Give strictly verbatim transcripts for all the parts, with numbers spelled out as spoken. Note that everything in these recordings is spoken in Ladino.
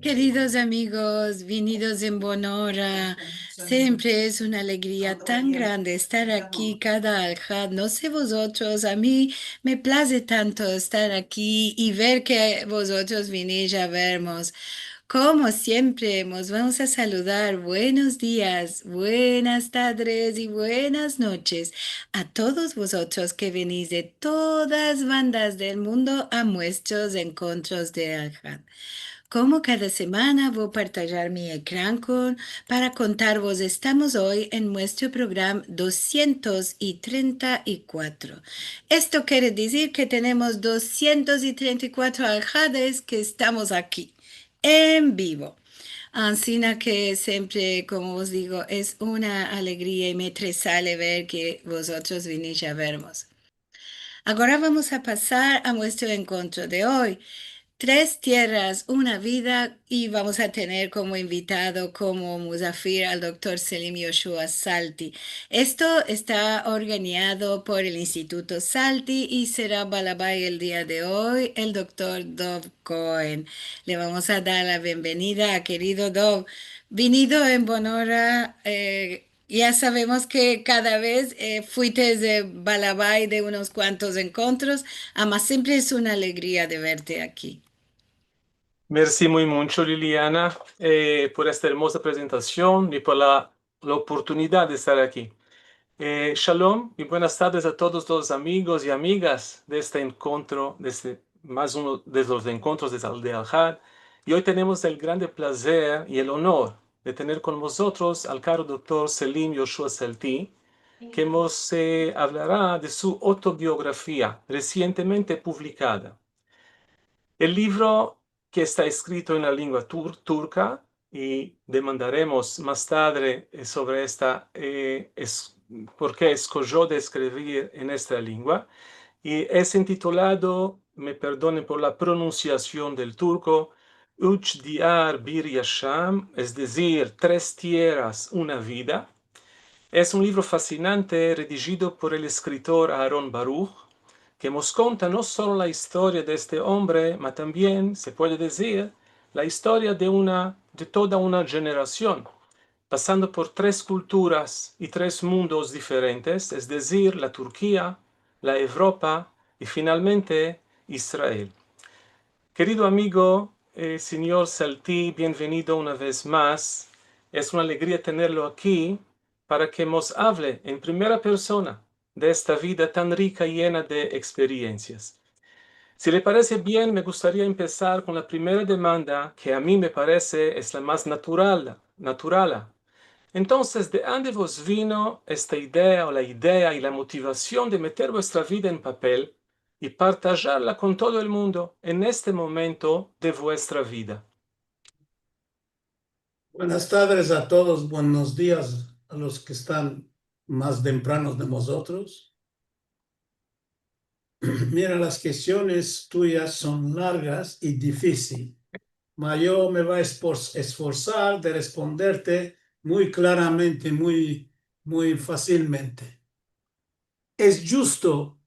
Keridos amigos, vinidos en bon ora. Siempre es una alegria tan grande estar aki kada Alhad. No se vozotros, a mi me plaze tanto estar aki i ver ke vozotros vinish a vermos. Komo siempre, mos vamos a saludar buenos dias, buenas tadres i buenas noches a todos vozotros ke venish de todas bandas del mundo a muestros enkontros de Alhad. Komo kada semana, vo a partajar mi ekran kon, para kontarvos, estamos oy en muestro program dosientos i trenta i kuatro. Esto kere dizir ke tenemos dosientos i trenta i kuatro Alhades ke estamos aki, en bivo. Ansina ke siempre, komo vos digo, es una alegria i me entresale ver ke vozotros vinish a vermos. Agora vamos a pasar a muestro enkontro de oy. Tres tierras, una vida, i vamos a tener komo invitado, komo muzafir, al doktor Selim Yoshua Salti. Esto esta organiado por el Instituto Salti i sera balabay el dia de oy el doktor Dov Cohen. Le vamos a dar la bienvenida a kerido Dov. Vinido en bon ora, eh, ya savemos ke kada vez, eh, fuites de balabay de unos kuantos enkontros, ama siempre es una alegria de verte aki. Mersi muy muncho, Liliana, eh, por esta ermoza prezentasion i por la, la oportunidad de estar aki. Eh, shalom i buenas tadres a todos los amigos i amigas de este enkontro, de este mas uno de los enkontros de, de Alhad. I oy tenemos el grande plazer i el onor de tener kon mozotros al karo doktor Selim Yoshua Salti, ke mos, eh, avlara de su autobiografia resientemente publikada. El livro ke esta eskrito en la lengua tur-, turka, i demandaremos mas tadre, eh, sovre esta, eh, es-, por ke eskojo de eskrivir en esta lengua, i es intitulado, me perdonen por la pronunsiasion del turko, Uch Diyar Bir Yasham, es dezir, Tres Tierras, una Vida. Es un livro fassinante redijido por el eskritor Aharon Baruch, ke mos konta no solo la istoria de este ombre, ma tambien, se puede dezir, la istoria de una, de toda una jenerasion, pasando por tres kulturas i tres mundos diferentes, es dezir, la Turkia, la Evropa i finalmente Israel. Kerido amigo, eh, sinyor Salti, bienvenido una vez mas. Es una alegria tenerlo aki para ke mos avle en primera persona de esta vida tan rika i yena de eksperiensias. Si le parese bien, me gustaria empesar kon la primera demanda ke a mi me parese es la mas naturala, naturala. Entonses, de ande vos vino esta idea o la idea i la motivasion de meter vuestra vida en papel i partajarla kon todo el mundo en este momento de vuestra vida? Buenas tadres a todos, buenos dias a los ke estan mas tempranos de mozotros. Mira, las kestiones tuyas son largas i difisil, ma yo me vo a esfor-, esforsar de responderte muy klaramente, muy, muy fasilmente. Es djusto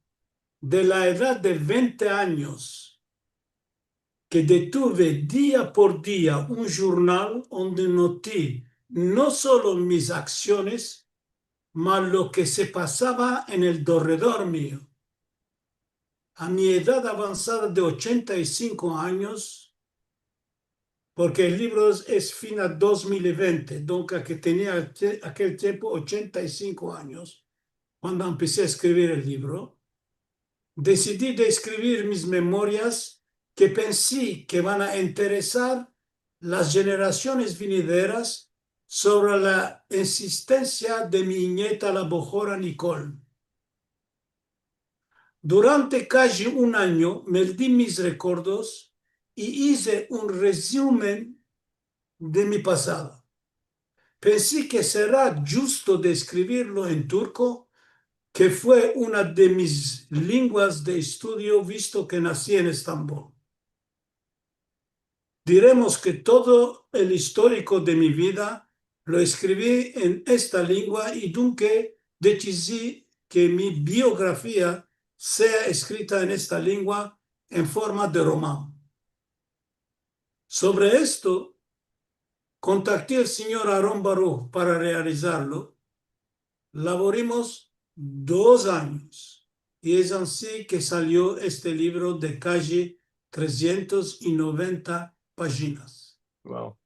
de la edad de vente anyos ke detuve dia por dia un jurnal onde noti no solo mis aksiones, ma lo ke se pasava en el derredor mio. A mi edad avansada de ochenta i sinko anyos, porke el livro es, es fina dos mil i vente, donk a ke tenia akel, akel tiempo ochenta i sinko anyos, kuando empesi a eskrivir el livro, desidi de eskrivir mis memorias ke pensi ke van a interesar las jenerasiones vinideras sovre la insistensia de mi nyeta, la bohora Nicole. Durante kaji un anyo, meldi mis rekordos i ize un rezumen de mi pasado. Pensi ke sera djusto de eskrivirlo en turko, ke fue una de mis lenguas de estudio, visto ke nasi en Estambol. Diremos ke todo el istoriko de mi vida lo eskrivi en esta lengua i dunke desidi ke mi biografia sea eskrita en esta lengua en forma de roman. Sovre esto, kontakti al sinyor Aron Baruh para realizarlo. Lavorimos dos anyos, i es ansi ke salio este livro de kaji tresientos i noventa pajinas. Wow.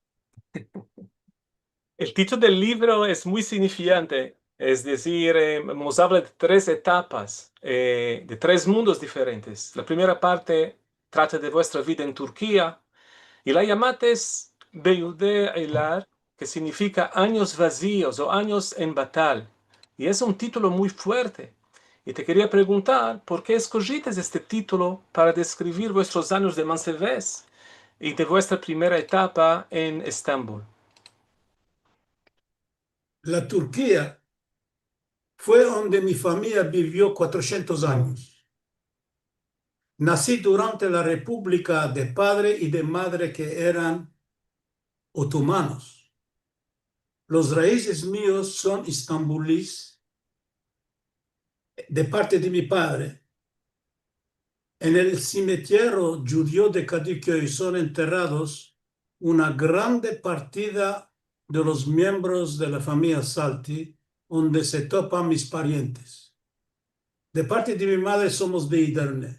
El titolo del livro es muy signifikante, es dizir, eh, mos avla de tres etapas, eh, de tres mundos diferentes. La primera parte trata de vuestra vida en Turkia, i la yamates Beyude Ilar, ke signifika anyos vazios o anyos en batal. I es un titolo muy fuerte. I te keria preguntar, por ke eskojites este titolo para deskrivir vuestros anyos de mansevez i de vuestra primera etapa en Estambol? La Turkia fue onde mi famiya bivio kuatrosientos anyos. Nasi durante la republika de padre i de madre ke eran otomanos. Los raizes mios son istambulis, de parte de mi padre. En el simetiero djudio de Kadıköy son enterrados una grande partida de los miembros de la famiya Salti, onde se topan mis parientes. De parte de mi madre somos de Edirne.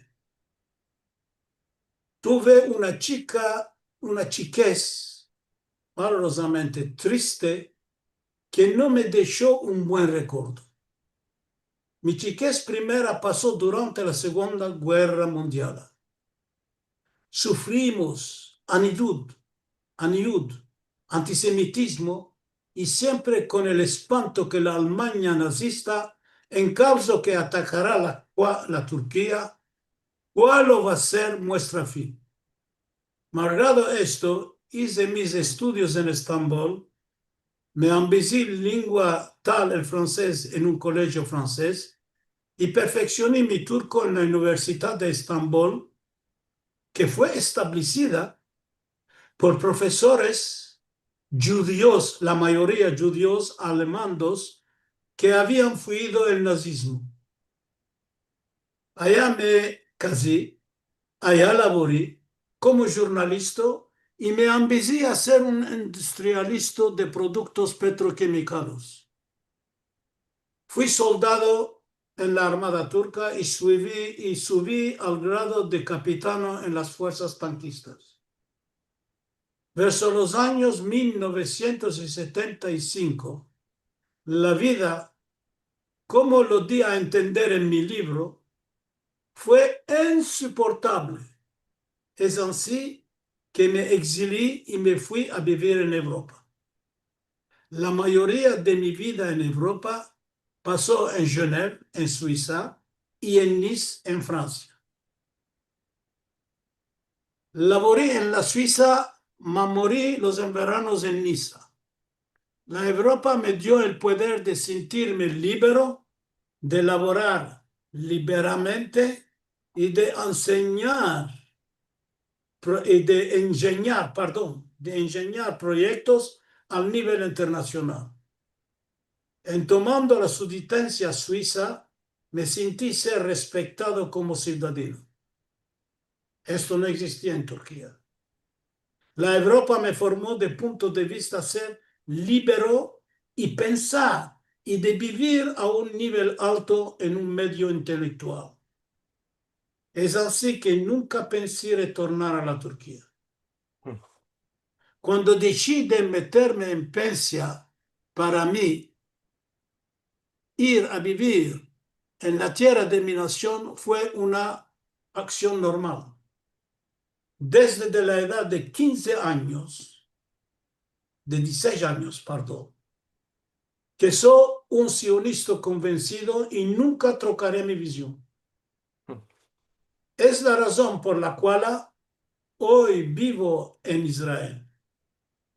Tuve una chika, una chikez malorozamente triste ke no me desho un buen rekordo. Mi chikez primera paso durante la Segonda Guerra Mundiala. Sufrimos aniyud, aniyud, antisemitizmo, i siempre kon el espanto ke la Almanya nazista, en kavzo ke atakara la, kua-, la Turkia, kualo va ser muestra fin. Malgrado esto, ize mis estudios en Estambol, me ambizi lengua tal el fransez en un kolejio fransez, i perfeksioni mi turko en la Universidad de Estambol, ke fue establesida por profesores djudios, la mayoria djudios alemandos ke avian fuido el nazizmo. Aya me kazi, aya lavori komo jurnalisto i me ambizi a ser un industrialisto de produktos petrokemikalos. Fui soldado en la Armada turka i suvi, i suvi al grado de kapitano en las fuersas tankistas. Verso los anyos mil novesientos i setenta i sinko, la vida, komo lo di a entender en mi livro, fue insoportable. Es ansi ke me egzili i me fui a bivir en Evropa. La mayoria de mi vida en Evropa paso en Genève, en Suisa, i en Nice, en Fransia. Lavori en la Suisa, ma mori los enveranos en Niza. La Evropa me dio el poder de sentirme libero, de lavorar liberamente i de ensenyar, pro-, i de enjenyar, pardon, de enjenyar proyektos al nivel internasional. En tomando la siudadanensia suisa, me senti ser respektado komo siudadano. Esto no egzistia en Turkia. La Evropa me formo de punto de vista ser libero i pensar i de bivir a un nivel alto en un medio intelektual. Es ansi ke nunka pensi retornar a la Turkia. Hmm. Kuando desidi meterme en pensia para mi, ir a bivir en la tierra de mi nasion fue una aksion normal. Desde de la edad de kinze anyos, de dizisesh anyos, pardon, ke so un sionista konvensido i nunka trokare mi vizion. Es la razon por la kuala oy bivo en Israel.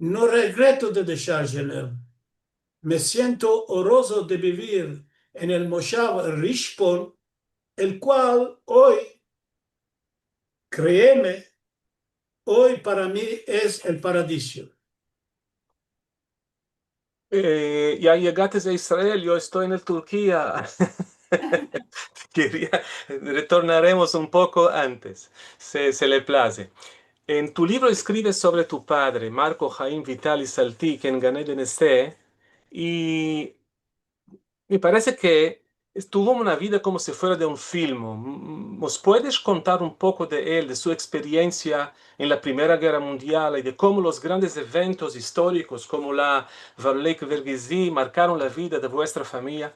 No regreto de deshar Genève. Me siento orozo de bivir en el moshav Rishpol, el kual oy, kreeme, oy para mi es el paradizo. Eh, ya yegates a Israel, yo esto en el Turkia. Keria, retornaremos un poko antes, se, se le plaze. En tu livro eskrives sovre tu padre, Marko Haim Vitalis Altik, en Gan Eden Este, i me parese ke tuvo una vida komo si fuera de un filmo. M-, m-, mos puedes kontar un poko de el, de su eksperiensia en la Primera Gerra Mundial i de komo los grandes eventos istorikos komo la Varlik Vergisi markaron la vida de vuestra famiya?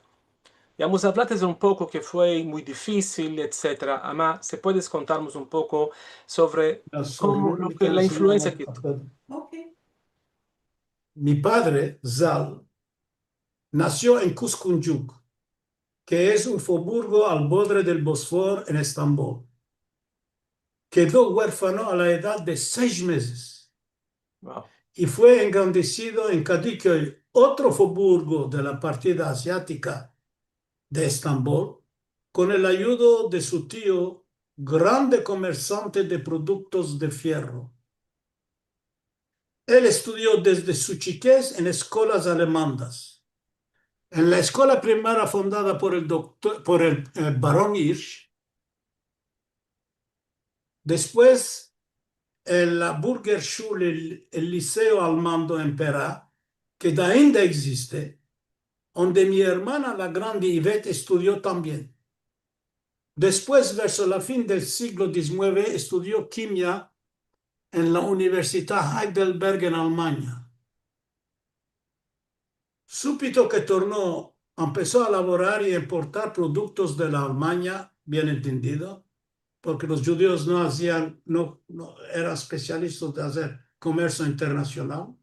Ya mos avlates un poko ke fue muy difisil, etsetera. Ama, si puedes kontarmos un poko sovre komo lo ke, la influensia ke tuvo. Mi padre, Zal, nasio en Kuskundjuk, ke es un foburgo al bodre del Bosfor en Estambol. Kedo uerfano a la edad de sesh mezes. Wow. I fue engrandesido en Kadiköy, otro foburgo de la partida aziatika de Estambol, kon el ayudo de su tio, grande komersante de produktos de fierro. El estudio desde su chikez en eskolas alemandas. En la eskola primera fundada por el doktor, por el, eh, baron Hirsch, despues, el, la Burgerschule, el, el liseo almando en Pera, ke ainda egziste, onde mi ermana la grande Yvette estudio tambien. Despues, verso la fin del siglo dizinueve, estudio kimia en la Universitat Heidelberg en Almanya. Supito ke torno, empeso a lavorar i importar produktos de la Almanya, bien entendido, porke los djudios no azian, no, no eran espesialistas de azer komersio internasional.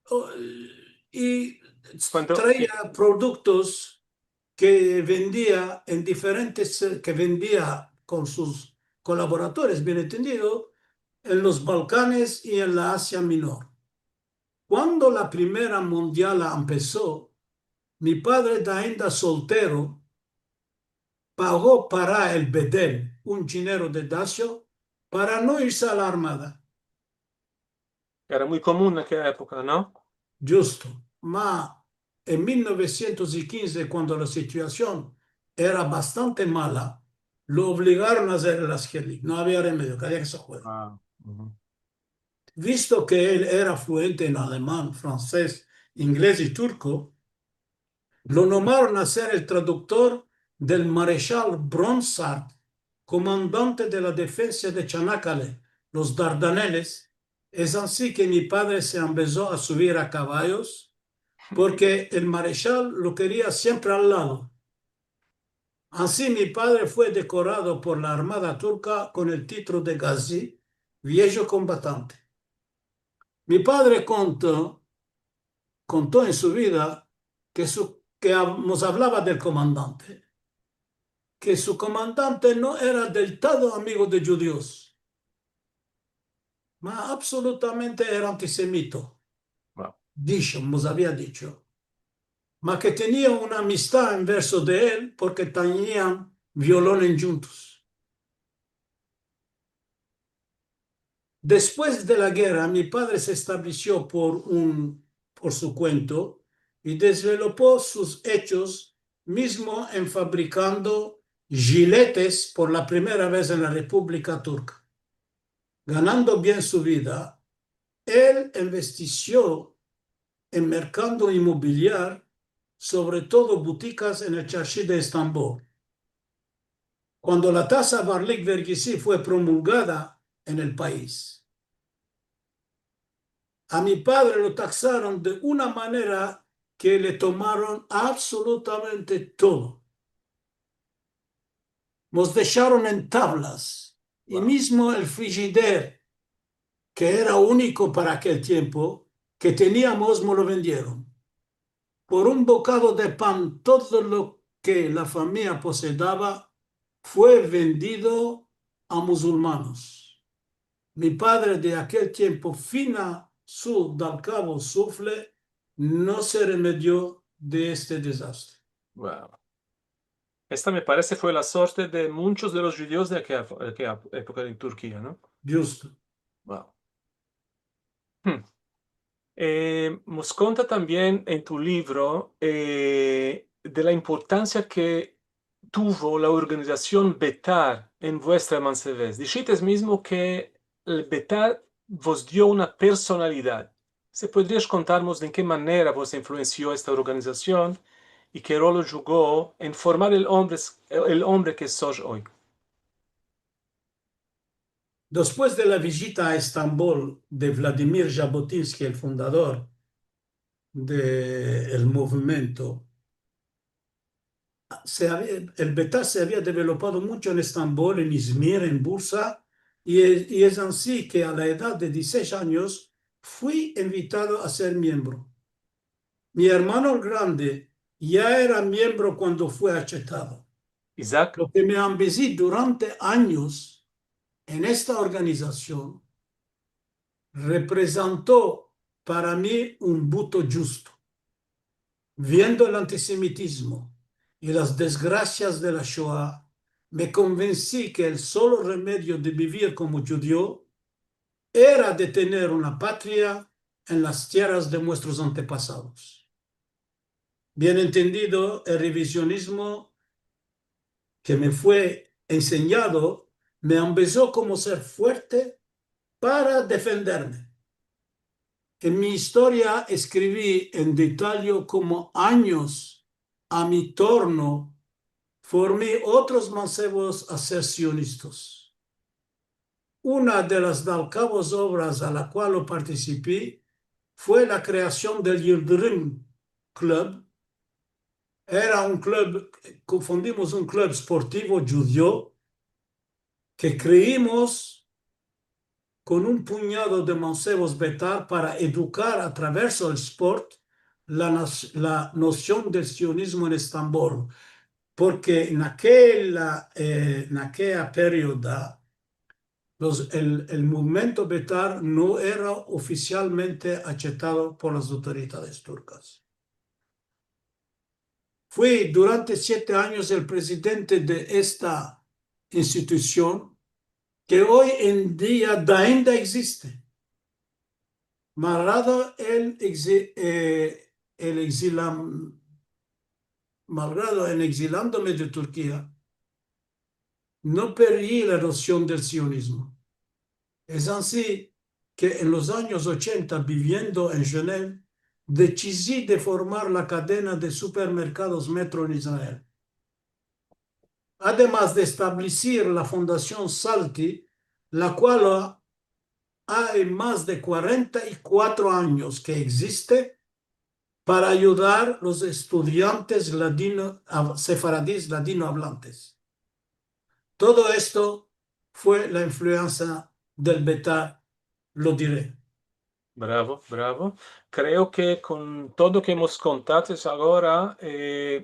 O, i traia produktos ke vendia en diferentes, eh, ke vendia kon sus kolaboradores, bien entendido, en los Balkanes i en la Azia Minor. Kuando la Primera Mundiala empeso, mi padre, dainda soltero, pago para el bedel, un dinero de dazio, para no irse a la armada. Era muy komun en akeya epoka, no? Djusto. Ma en mil novesientos i kinze, kuando la situasion era bastante mala, lo ovligaron a azer el asker. No avia remedio, ke avia ke se fuera. Visto ke el era fluente en aleman, fransez, inglez i turko, lo nomaron a ser el traduktor del mareshal Bronsart, komandante de la defensa de Çanakkale, los Dardaneles. Es ansi ke mi padre se ambezo a suvir a kavayos, porke el mareshal lo keria siempre al lado. Ansi, mi padre fue dekorado por la Armada turka kon el titlo de Gazi, viejo kombatante. Mi padre konto, konto en su vida ke su, ke av-, mos avlava del komandante, ke su komandante no era del todo amigo de djudios, ma absolutamente era antisemito. Wow. Disho, mos avia dicho. Ma ke tenia una amistad enverso de el porke tenian violon endjuntos. Despues de la gerra, mi padre se establesio por un, por su kuento i dezvelopo sus echos mizmo en fabrikando jiletes por la primera vez en la Republika Turka. Ganando bien su vida, el investisio en merkado imobiliar, sovre todo butikas en el Çarşı de Estambol, kuando la tasa Varlik Vergisi fue promulgada en el pais. A mi padre lo taksaron de una manera ke le tomaron absolutamente todo. Mos desharon en tavlas, i mizmo el frijider, ke era uniko para akel tiempo, ke teniamos, mos lo vendieron. Por un bokado de pan, todo lo ke la famiya posedava fue vendido a muzulmanos. Mi padre de akel tiempo, fina su dalkavo sufle, no se remedio de este dezastre. Wow. Esta me parese fue la sorte de munchos de los djudios de akeya, akeya epoka en Turkia, no? Djusto. Wow. Hmm. Eh, mos konta tambien en tu livro, eh, de la importansia ke tuvo la organizasion Betar en vuestra mansevez. Dishites mizmo ke el Betar vos dio una personalidad. Se podrias kontarmos de ke manera vos influensio esta organizasion i ke rol djugo en formar el ombre, el ombre ke sos oy? Despues de la vijita a Estambol de Vladimir Jabotinsky, el fundador de el movimiento, se avia, el Betar se avia developado muncho en Estambol, en Izmir, en Bursa, i es, i es ansi ke a la edad de dizisesh anyos fui invitado a ser miembro. Mi ermano el grande ya era miembro kuando fue achetado. Isaac. Lo ke me ambezi durante anyos en esta organizasion reprezento para mi un buto djusto. Viendo el antisemitizmo i las desgrasias de la Shoa, me konvensi ke el solo remedio de bivir komo djudio era de tener una patria en las tierras de muestros antepasados. Bien entendido, el revizionizmo ke me fue ensenyado me ambezo komo ser fuerte para defenderme. En mi istoria eskrivi en detalle komo anyos a mi torno formi otros mansevos a ser sionistas. Una de las dalkavos ovras a la kual lo partisipi fue la kreasion del Yildirim Club. Era un klub, kofundimos un klub sportivo djudio ke kreimos kon un punyado de mansevos Betar para edukar a traverso el sport la nos-, la nosion del sionizmo en Estambol, porke en akela, eh, en akela perioda los, el, el movimiento Betar no era ofisialmente achetado por las autoridades turkas. Fui durante siete anyos el prezidente de esta institusion ke oy en dia ainda egziste. Malgrado el egzi-, eh, el egzilam-, malgrado en egzilandome de Turkia, no perdi la nosion del sionizmo. Es ansi ke en los anyos ochenta, biviendo en Geneva, desizi de formar la kadena de supermerkados Metro en Israel. Ademas de establesir la Fundasion Salti, la kual ay mas de kuarenta i kuatro anyos ke egziste, para ayudar los estudiantes ladino-, av-, sefaradis ladinoavlantes. Todo esto fue la influensia del Betar, lo dire. Bravo, bravo. Kreo ke kon todo ke mos kontates agora, eh,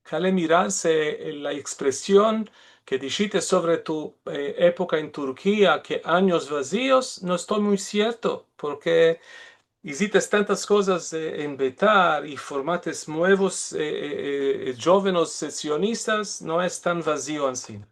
kale mirarse la ekspresion ke dishites sovre tu, eh, epoka en Turkia, ke anyos vazios, no esto muy sierto, porke izites tantas kozas, eh, en Betar i formates muevos, eh, eh, eh, djovenos, eh, sionistas, no es tan vazio ansina.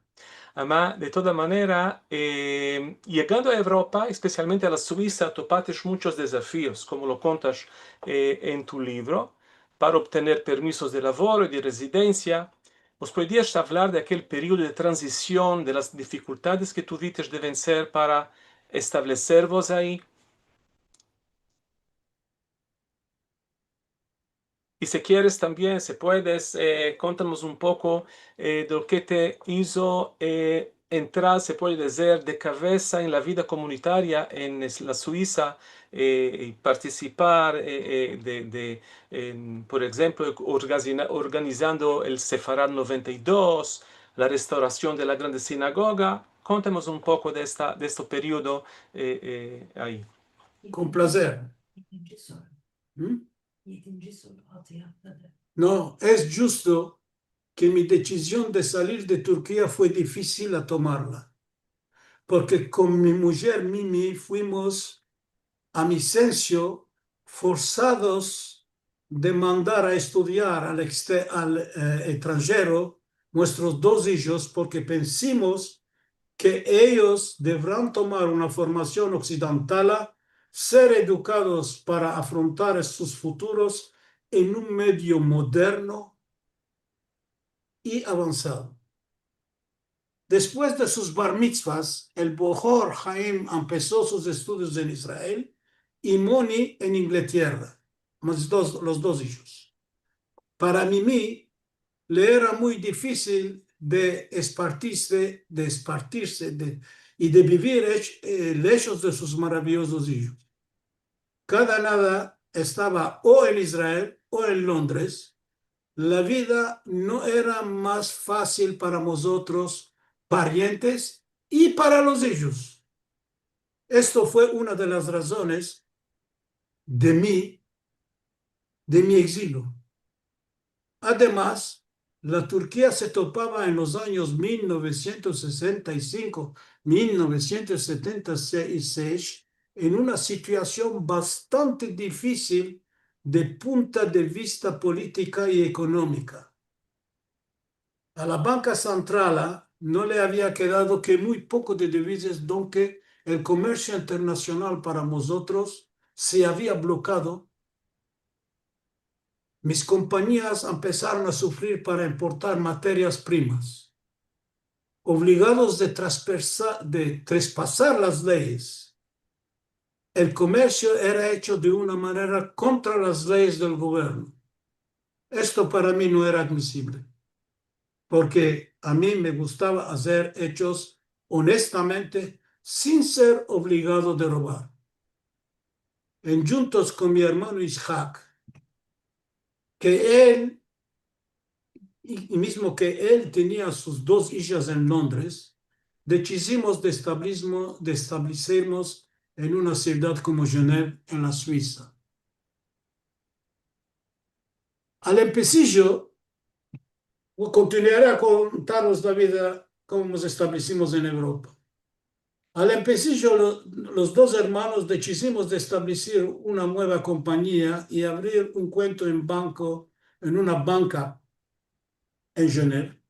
Ama, de toda manera, eh, yegando a Evropa, espesialmente a la Suisa, topates munchos dezafios, komo lo kontas, eh, en tu livro, para obtener permisos de lavoro i de rezidensia. Mos podrias avlar de akel periodo de tranzision, de las difikultades ke tuvites de venser para estableservos ayi? I si keres tambien, si puedes, eh, kontanos un poko, eh, de lo ke te izo, eh, entrar, se puede dizer, de kavesa en la vida komunitaria en es-, la Suisa, eh, i partisipar, eh, eh, de, de, en, por enshemplo, orgazina-, organizando el Sefarad noventa i dos, la restorasion de la grande sinagoga. Kontanos un poko de esta, de este periodo, eh, eh, ayi. Kon plazer. Mm? No, es djusto ke mi desizion de salir de Turkia fue difisil a tomarla, porke kon mi mujer Mimi fuimos a mi sensio forsados de mandar a estudiar al ekste-, al, eh, estranjero muestros dos ijos, porke pensimos ke eyos deveran tomar una formasion oksidentala, ser edukados para afrontar sus futuros en un medio moderno, i avansado. Despues de sus bar mitzvas, el Bohor Haim empeso sus estudios en Israel i Moni en Inglaterra, mas dos, los dos ijos. Para Mimi, le era muy difisil de espartirse, de espartirse de, i de bivir ech-, eh, leshos de sus maraviyozos ijos. Kada nada estava o en Israel o en Londres. La vida no era mas fasil para mozotros, parientes, i para los ijos. Esto fue una de las razones de mi, de mi egzilio. Ademas, la Turkia se topava en los anyos mil novesientos sesenta i sinko, mil novesientos setenta i sesh, en una situasion bastante difisil de punta de vista politika i ekonomika. A la Banka Santrala no le avia kedado ke muy poko de devizas, donke el komersio internasional para mozotros se avia blokado. Mis kompanyias empesaron a sufrir para importar materias primas. Ovligados de traspasa-, de trespasar las leyes, el komersio era echo de una manera kontra las leyes del governo. Esto para mi no era admisible, porke a mi me gustava azer echos onestamente, sin ser ovligado de robar. Endjuntos kon mi ermano Ishak, ke el, i, i mizmo ke el tenia sus dos ijas en Londres, desidimos de establizmo-, de establezermos en una sivdad komo Genève, en la Suisa. Al empesijo, o kontinuare a kontarvos la vida komo mos establezimos en Evropa. Al empesijo, lo-, los dos ermanos desidimos de establezer una mueva kompanyia i avrir un kuento en banko, en una banka en Genève.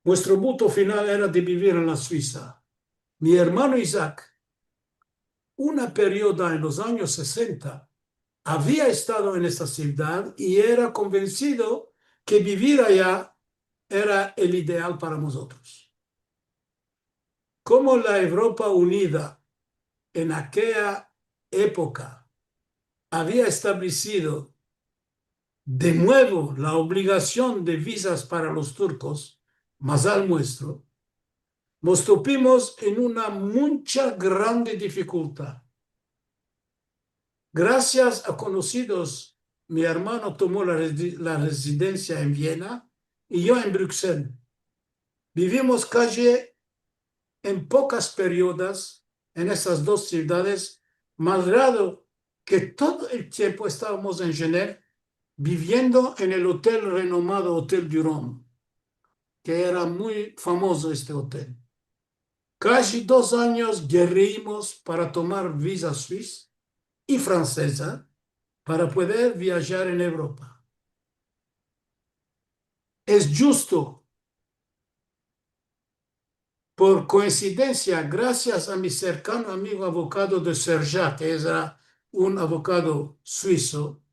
Muestro buto final era de bivir en la Suisa. Mi ermano Ishak, una perioda en los anyos sesenta, avia estado en esta sivdad i era konvensido ke bivir aya era el ideal para mozotros. Komo la Evropa Unida en akeya epoka avia establezido de muevo la ovligasion de vizas para los turkos, mazal muestro, mos topimos en una muncha grande difikultad. Grasias a konosidos, mi ermano tomo la resi-, la rezidensia en Viena i yo en Bruksel. Bivimos kaji en pokas periodas en esas dos sivdades, malgrado ke todo el tiempo estavamos en Genève, biviendo en el otel renomado Otel du Rhum, ke era muy famozo este otel. Kaji dos anyos gerreimos para tomar viza suisa i franseza para pueder viajar en Evropa. Es djusto, por koinsidensia, grasias a mi serkano amigo avokado de Serjak, ke era un avokado suiso,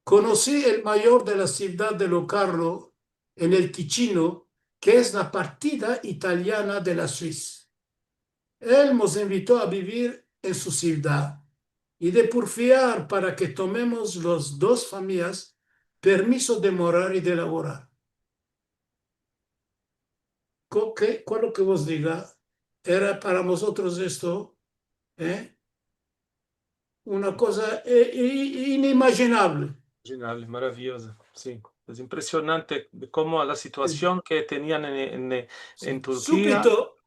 konosi el mayor de la sivdad de Locarno en el Ticino, ke es la partida italiana de la Suisa. El mos invito a bivir en su sivdad i de purfiar para ke tomemos los dos famiyas permiso de morar i de lavorar. Ko-, ke, kualo ke vos diga, era para mozotros esto, eh, una koza, eh, i-, i-, inimajinable. Inimajinable, maraviyoza, si. Es impresionante de komo la situasion ke tenian en, en, en Turkia. Subito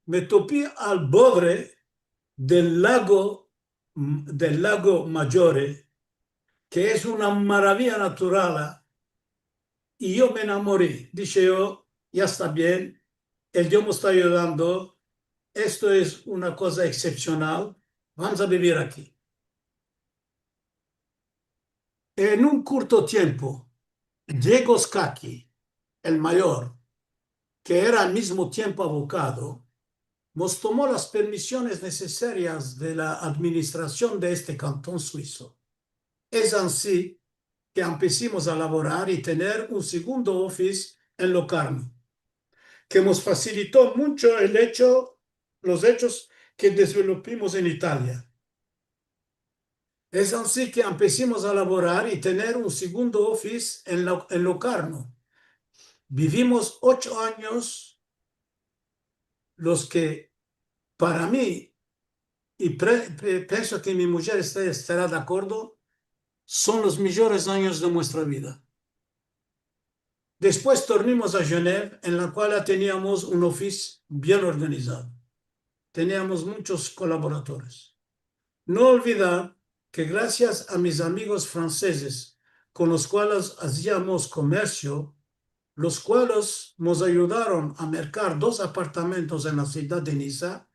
me topi al borde del lago, del lago Maggiore, ke es una maraviya naturala, i yo me enamori. Dishe yo, ya esta bien, el Dio mos esta ayudando, esto es una koza eksepsional, vamos a bivir aki. En un kurto tiempo, Diego Scacchi, el mayor, ke era al mizmo tiempo avokado, mos tomo las permisiones nesesarias de la administrasion de este kanton suiso. Es ansi ke empesimos a lavorar i tener un segundo ofis en Locarno, ke mos fasilito muncho el echo, los echos ke dezvelopimos en Italia. Es ansi ke empesimos a lavorar i tener un segundo ofis en Lo-, en Locarno. Bivimos ocho anyos, los ke para mi, i pre-, pe-, penso ke mi mujer esta-, estara de akordo, son los mijores anyos de muestra vida. Despues tornimos a Genève, en la kual ya teniamos un ofis bien organizado. Teniamos munchos kolaboradores. No olvidar ke grasias a mis amigos fransezes kon los kuales aziamos komersio, los kuales mos ayudaron a merkar dos apartamentos en la sivdad de Niza,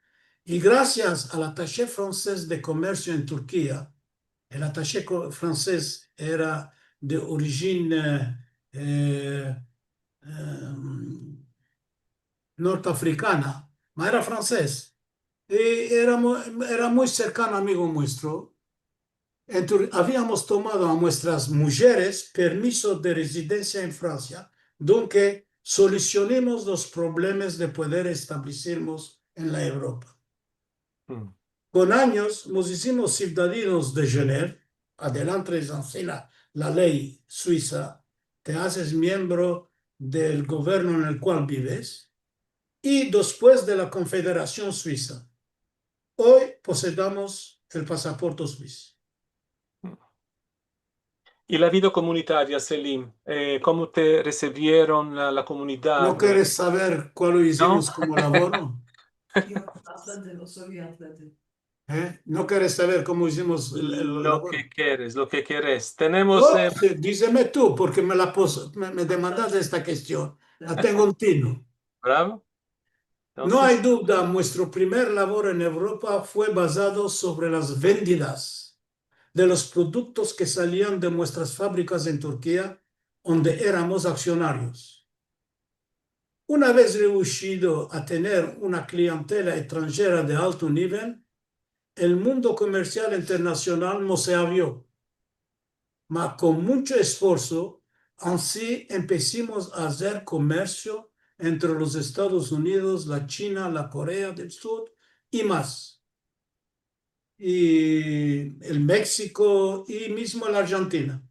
i grasias al atashe fransez de komersio en Turkia, el atashe ko-, fransez era de orijin, eh, eh, em, norteafrikana, ma era fransez. I era mu-, era muy serkano amigo muestro. Entonses, aviamos tomado a muestras mujeres permiso de rezidensia en Fransia, donke solusionimos los problemas de pueder establesirmos en la Evropa. Hmm. Kon anyos mos izimos sivdadinos de Genève, adelantre es ansi la, la ley suisa, te azes miembro del governo en el kual bives, i despues de la Konfederasion Suisa. Oy posedamos el pasaporte suizo. I la vida komunitaria, Selim, eh, komo te resivieron la, la komunidad? No keres saver kualo izimos komo lavoro? Eh? No keres saver komo izimos el, el lavoro? Lo ke keres, lo ke keres. Tenemos, oh, eh, si, dizeme tu, porke me la pos-, me, me demandas esta kestion. La tengo en tino. Bravo. No ay duda, muestro primer lavoro en Evropa fue bazado sovre las vendidas de los produktos ke salian de muestras fabrikas en Turkia, onde eramos aksionarios. Una vez reushido a tener una klientela estranjera de alto nivel, el mundo komersial internasional mos se avrio. Ma kon muncho esforso, ansi empesimos a azer komersio entre los Estados Unidos, la China, la Korea del Sur i mas. I el Meksiko i mizmo la Arjentina.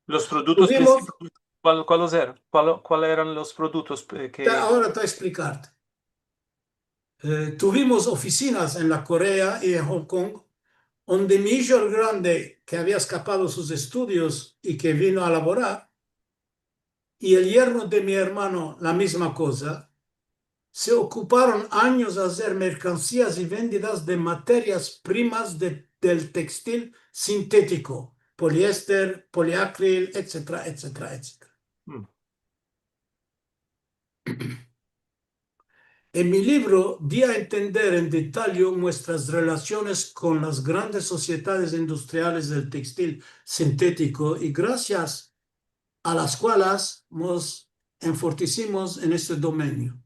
Los produktos prinsipales, kual, kualos eran? Kual, kual eran los produktos, eh, ke... Te, agora te eksplikarte. Eh, tuvimos ofisinas en la Korea i en Hong Kong, onde mi ijo el grande, ke avia eskapado sus estudios i ke vino a lavorar, i el yerno de mi ermano la mizma koza, se okuparon anyos a azer merkansias i vendidas de materias primas de, del tekstil sintetiko, poliester, poliakril, etsetera, etsetera, etsetera. Hmm. En mi livro di a entender en detalle muestras relasiones kon las grandes sosiedades industriales del tekstil sintetiko i grasias a las kualas mos enfortesimos en este domenio.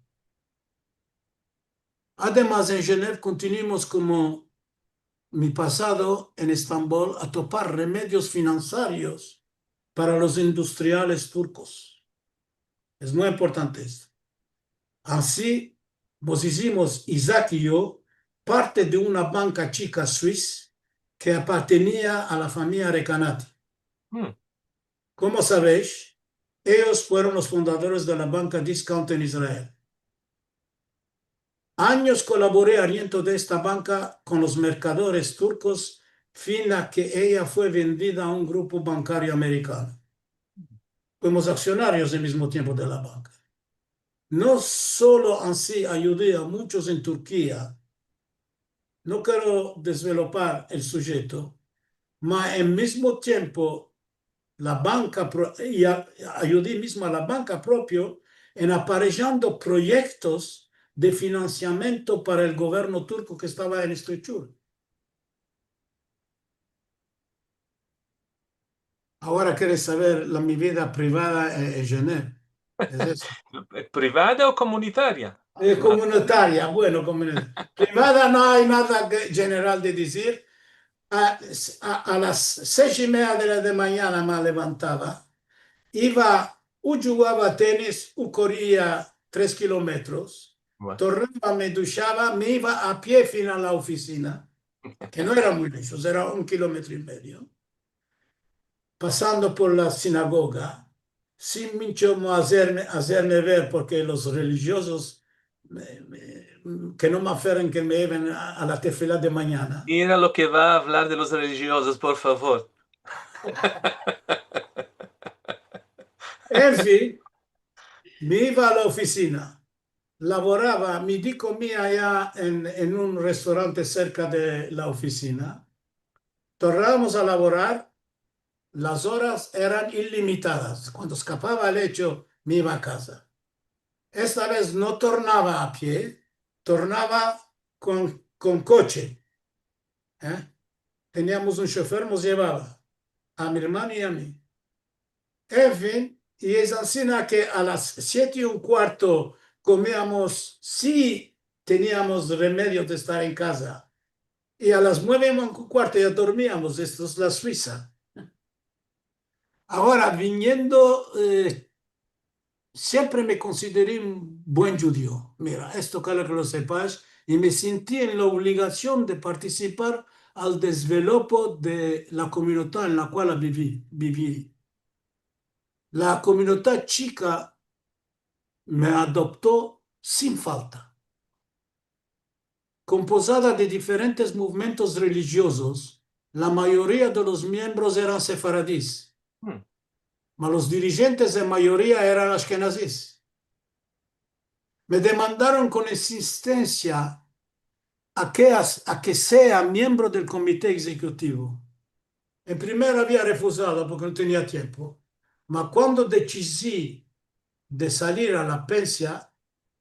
Ademas, en Genève kontinuimos komo mi pasado en Estambol a topar remedios finansarios para los industriales turkos. Es muy importante esto. Ansi, mos izimos, Isaac i yo, parte de una banka chika suisa ke apartenia a la famiya Recanati. Hmm. Komo savesh, eyos fueron los fundadores de la banka Discount en Israel. Anyos kolabori ariento de esta banka kon los merkadores turkos, fin a ke eya fue vendida a un grupo bankario amerikano. Fuimos aksionarios al mizmo tiempo de la banka. No solo ansi ayudi a munchos en Turkia, no kero dezvelopar el sujeto, ma al mizmo tiempo la banka pro-, i a-, ayudi mizmo a la banka propio en aparejando proyektos de finansiamiento para el governo turko ke estava en Estrechur. Agora keres saver la, mi vida privada en, en Genève. Es eso. ¿Privada o komunitaria? Eh, komunitaria, bueno, komunitaria. Privada no ay nada ke, jeneral de dizir. a, a, a las sesh i media de la de manyana me levantava, iva, u djugava tenis, u koria tres kilometros, tornava, me dushava, me iva a pie fin a la ofisina, ke no era muy leshos, era un kilometro i medio, pasando por la sinagoga, sin mincho mo azerme, azerme ver, porke los relijiozos me, me, ke no me aferen ke me yeven a, a la tefila de manyana. Mira lo ke va a avlar de los relijiozos, por favor. En fin, me iva a la ofisina, lavorava, mi di komia aya en, en un restorante serka de la ofisina, tornavamos a lavorar, las oras eran ilimitadas. Kuando eskapava el echo, me iva a kaza. Esta vez no tornava a pie, tornava kon, kon koche. E? Teniamos un shofer, mos yevava a mi ermano i a mi. En fin, i es ansina ke a las siete i un kuarto komiamos, si teniamos remedio de estar en kaza. I a las mueve i un kuarto ya dormiamos. Esto es la Suisa. Agora, viniendo, e, siempre me konsideré un buen djudio. Mira, esto kero ke lo sepash, i me senti en la obligasion de partisipar al desvelopo de la komunidad en la kual bivi, bivi. La komunidad chika me adopto sin falta. Kompozada de diferentes movimientos relijiozos, la mayoria de los miembros eran sefaradis, ma los dirijentes en mayoria eran ashkenazis. Me demandaron kon insistensia a ke as-, a ke sea miembro del komite egzekutivo. En primero avia refuzado porke no tenia tiempo, ma kuando desizi de salir a la pensia,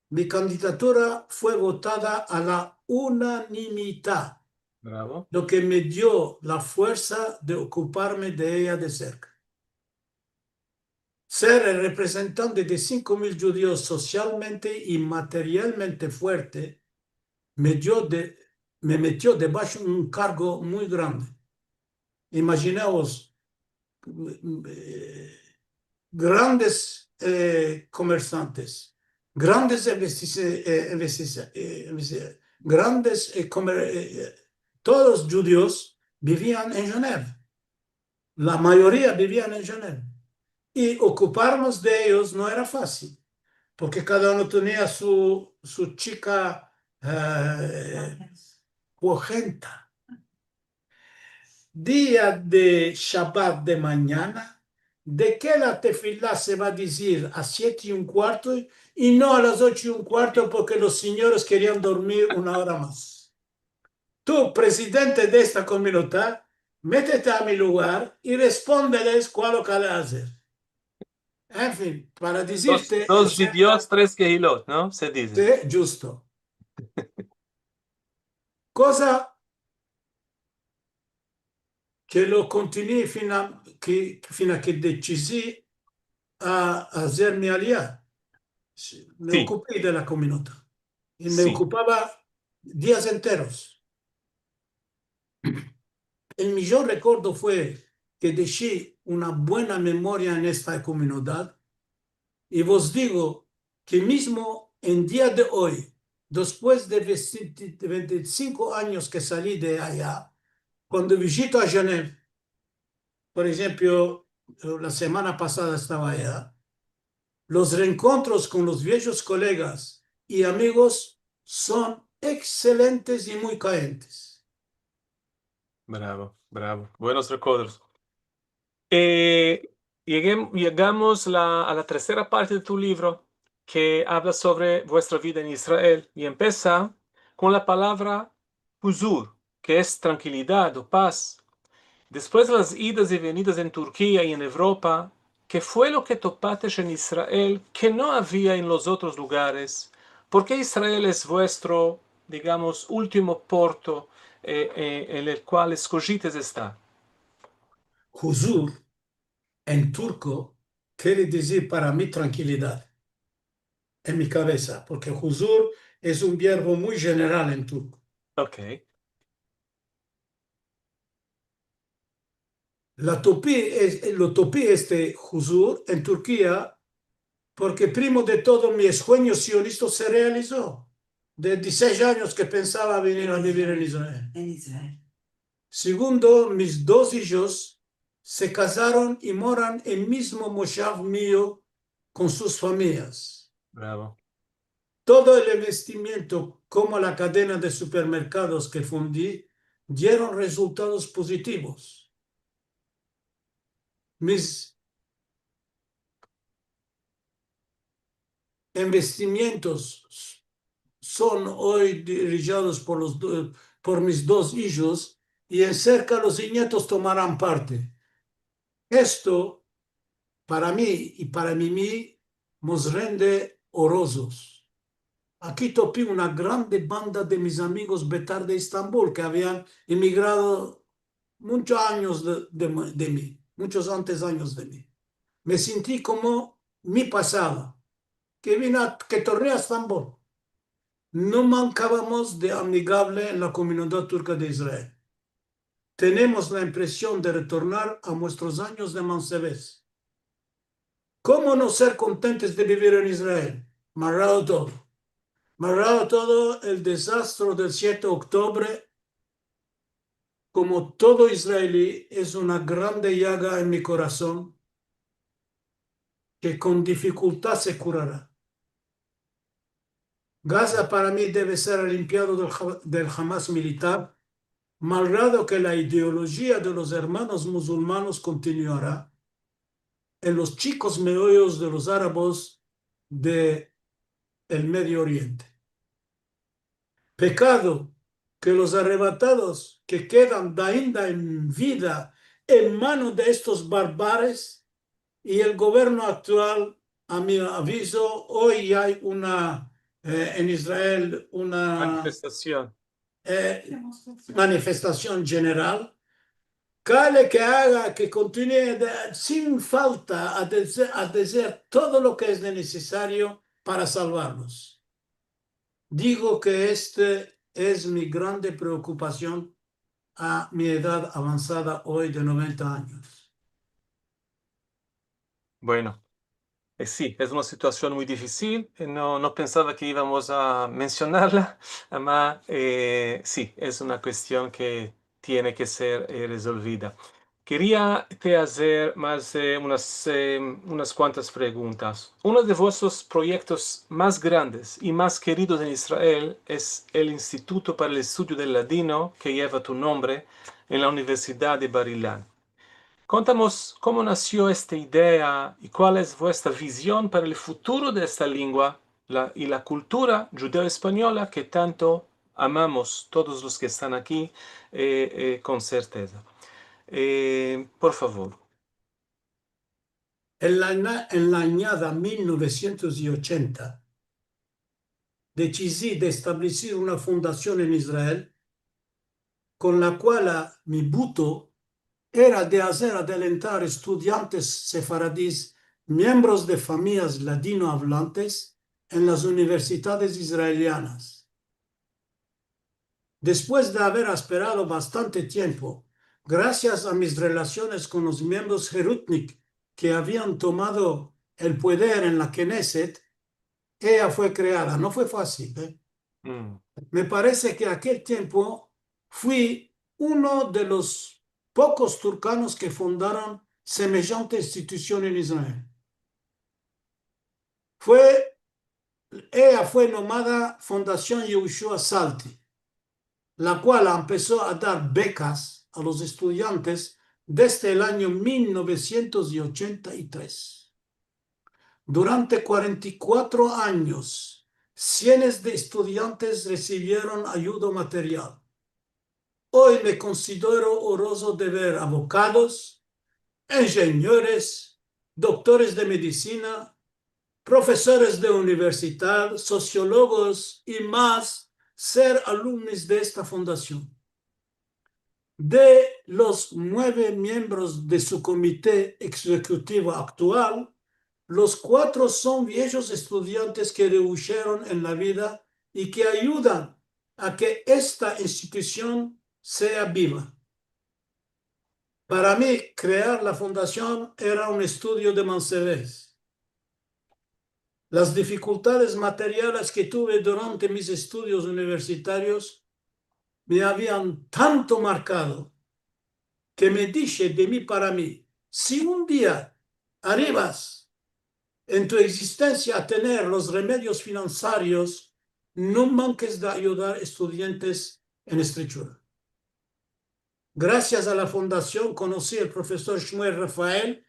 mi kandidatura fue votada a la unanimidad, bravo, lo ke me dio la fuersa de okuparme de eya de serka. Ser el reprezentante de sinko mil djudios sosialmente i materialmente fuerte me dio de, me metio debasho un kargo muy grande. Imajinaos, e, grandes, e, komersantes, grandes investise-, e, investise-, e, investise-, grandes, e, komer-, e, e, todos djudios bivian en Geneva. La mayoria bivian en Geneva. I okuparmos de eyos no era fasil, porke kada uno tenia su, su chika, e, kuojenta. Dia de Shabat de manyana, de ke la tefila se va a dizir a siete i un kuarto i no a las ocho i un kuarto, porke los sinyores kerian dormir una ora mas. Tu, prezidente de esta komunidad, metete a mi lugar i respondeles kualo kale azer. En fin, para dizirte, dos, dos djudios, tres kehilot, no? Se dize. Si, djusto. Koza ke lo kontinué fina ke, fina ke desizi a, a azer mi aliya. Me okupi de la komunidad. I me okupava dias enteros. El mijor rekordo fue ke deshi una buena memoria en esta komunidad. I vos digo ke mizmo en dia de oy, despues de vente, vente i sinko anyos ke sali de aya, kuando vijito a Geneva, por enshemplo, la semana pasada estava aya, los reenkontros kon los viejos kolegas i amigos son ekselentes i muy kayentes. Bravo, bravo. Buenos rekordos. E, yegem-, yegamos la, a la tersera parte de tu livro, ke avla sovre vuestra vida en Israel, i empesa kon la palavra huzur, ke es trankilidad o paz. Despues de las idas i venidas en Turkia i en Evropa, ke fue lo ke topatesh en Israel ke no avia en los otros lugares? Por ke Israel es vuestro, digamos, ultimo porto, e, e, en el kual eskojites estar? Huzur en turko kere dizir para mi trankilidad en mi kavesa, porke huzur es un verbo muy jeneral en turko. Okey. La topi, es, lo topi este huzur en Turkia, porke primo de todo mi suenyo sionista se realizo. De dizisesh anyos ke pensava venir a bivir en Israel. En Israel. Segundo, mis dos ijos se kazaron i moran en mizmo moshav mio kon sus famiyas. Bravo. Todo el investimiento, komo la kadena de supermerkados ke fundi, dieron rezultados pozitivos. Mis investimientos son oy dirijidos por los do-, por mis dos ijos, i en serka los inyetos tomaran parte. Esto, para mi i para Mimi, mos rende orozos. Aki topi una grande banda de mis amigos betar de Estambul, ke avian emigrado munchos anyos de, de, de mi, munchos antes anyos de mi. Me sinti komo mi pasado, ke vine a, ke torne a Estambul. No mankavamos de amigavle en la komunidad turka de Israel. Tenemos la impresion de retornar a muestros anyos de mansevez. Komo no ser kontentes de bivir en Israel? Malgrado todo. Malgrado todo el dezastro del siete oktubre, komo todo israeli, es una grande yaga en mi korason, ke kon difikultad se kurara. Gaza para mi deve ser alimpiado del Ha-, del Hamas militar, malgrado ke la ideolojia de los ermanos muzulmanos kontinuara en los chikos meoyos de los arabos de el Medio Oriente. Pekado ke los arrebatados ke kedan dainda en vida en mano de estos barbares i el governo aktual, a mi avizo, oy ay una, eh, en Israel, una manifestasion, eh, manifestasion jeneral. Kale ke aga, ke kontinue de, sin falta a dese-, a dezer todo lo ke es nesesario para salvarlos. Digo ke este es mi grande preokupasion a mi edad avansada oy de noventa anyos. Bueno, eh, si, es una situasion muy difisil. Eh, no, no pensava ke ivamos a mensionarla, ama, eh, si, es una kuestion ke tiene ke ser, eh, rezolvida. Keria te azer mas, eh, unas, eh, unas kuantas preguntas. Uno de vuestros proyektos mas grandes i mas keridos en Israel es el Instituto para el Estudio del Ladino, ke yeva tu nombre, en la Universidad de Bar-Ilan. Kontamos komo nasio esta idea i kual es vuestra vizion para el futuro de esta lingua, la, i la kultura djudeo-espanyola ke tanto amamos todos los ke estan aki, eh, eh, kon serteza. Eh, por favor. En la na-, en la anyada mil novesientos i ochenta, desizi de establesir una fundasion en Israel, kon la kuala mi buto era de azer adelantar estudiantes sefaradis, miembros de famiyas ladinoavlantes, en las universidades israelianas. Despues de aver asperado bastante tiempo, grasias a mis relasiones kon los miembros Herutnik ke avian tomado el pueder en la Knesset, eya fue kreada. No fue fasil, eh? Mm. Me parese ke akel tiempo fui uno de los pokos turkanos ke fundaron semejante institusion en Israel. Fue, eya fue nomada Fundasion Yehoshua Salti, la kuala empeso a dar bekas a los estudiantes desde el anyo mil novesientos i ochenta i tres. Durante kuarenta i kuatro anyos, sienes de estudiantes resivieron ayudo material. Oy me konsidero orozo de ver abogados, injeniores, doktores de medisina, profesores de universidad, sosiologos i mas ser alumnos de esta fundasion. De los mueve miembros de su komite egzekutivo aktual, los kuatro son viejos estudiantes ke reusheron en la vida i ke ayudan a ke esta institusion sea biva. Para mi, krear la fondasion era un estudio de mansevez. Las difikultades materiales ke tuve durante mis estudios universitarios me avian tanto markado ke me dishe de mi para mi, si un dia arivas en tu egzistensia a tener los remedios finansarios, no mankes de ayudar estudiantes en estrechura. Grasias a la fondasion, konosi al profesor Shmuel Rafael,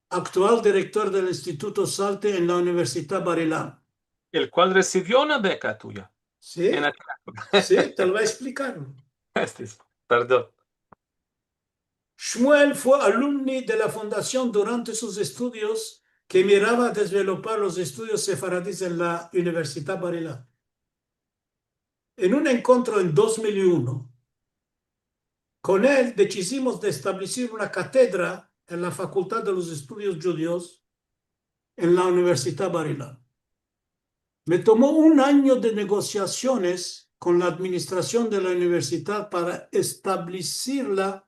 aktual direktor del Instituto Salti en la Universidad Bar-Ilan. El kual resivio una beka tuya. Si, en akela epoka. Si, te lo vo a eksplikar. Este es, pardon. Shmuel fue alumni de la fondasion durante sus estudios ke mirava desvelopar los estudios sefaradis en la Universidad Bar-Ilan. En un enkontro en dos mil i uno, kon el desidimos de establesir una katedra en la Fakultad de los Estudios Djudios en la Universidad Bar-Ilan. Me tomo un anyo de negosiasiones kon la administrasion de la universidad para establesirla,